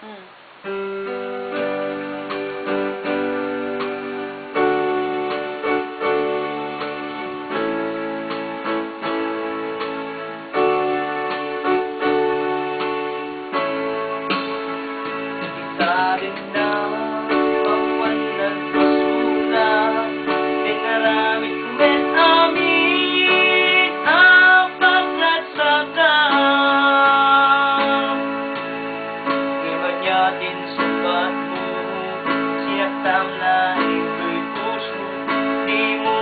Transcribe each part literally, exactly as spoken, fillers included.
Hmm. Ita rin na awan nagbasula, inaramid ko met amin a pagragsakam. Ngem ania ti insungbatmo, sinaktam laeng toy puso, dimo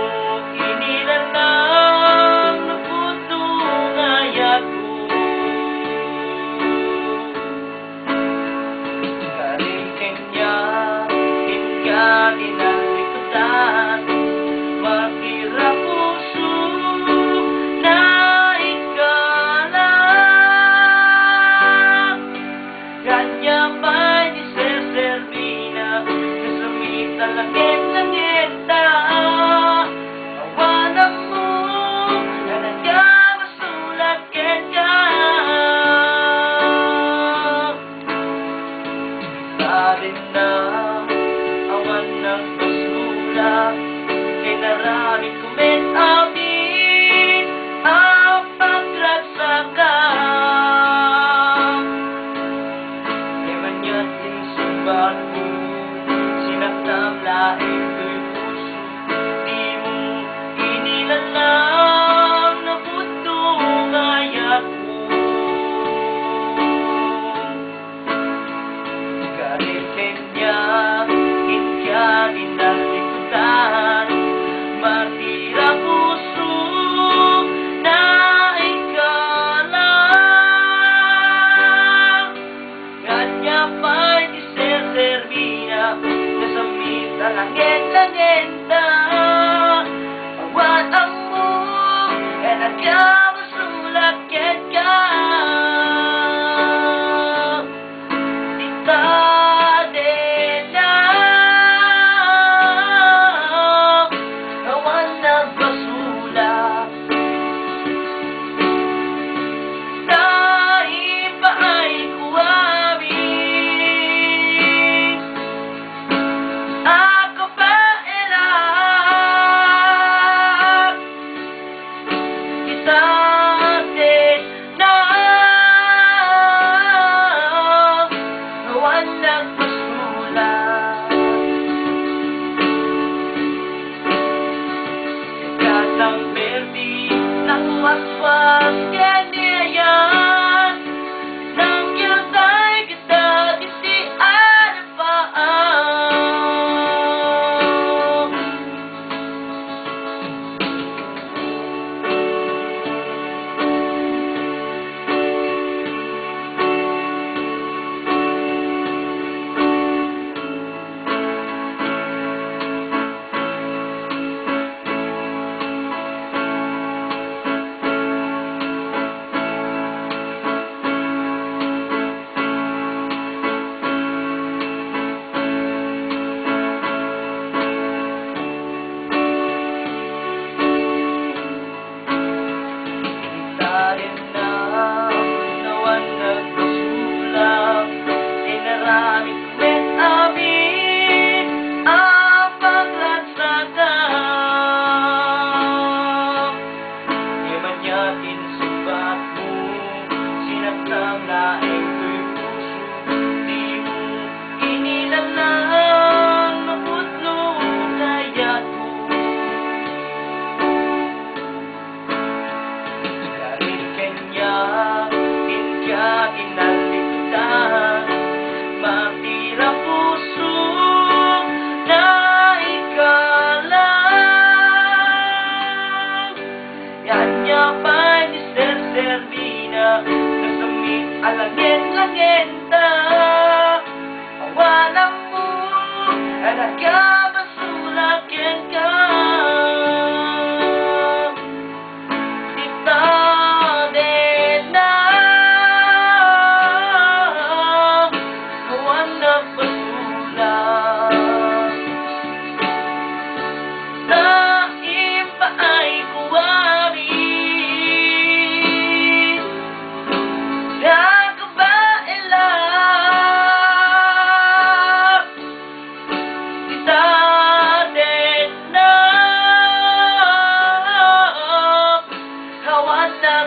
inilanam no pudno nga ayatko. Karin kaniak, inka ti nalikudan, martir a puso, naikala. Ania pay ti serserbina, kasamitan langit-langit ta. Awan ammo, ania nga masulat kenka. Sadin na, awan nagbasula, inaramid ko met amin a pagragsakam. Ngem ania ti insungbatmo, sinaktam laeng toy puso, dimo inilanam no pudno nga ayatko. Karin kaniak, inka ti nalikudan, martir a puso, naikala. Ania pay ti serserbina, kasamitan langit-langit ta. Awan ammo, ania nga masulat kenka. Ita rin na awan nagbasula, ta ipaay ko amin a kabaelan.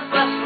Kas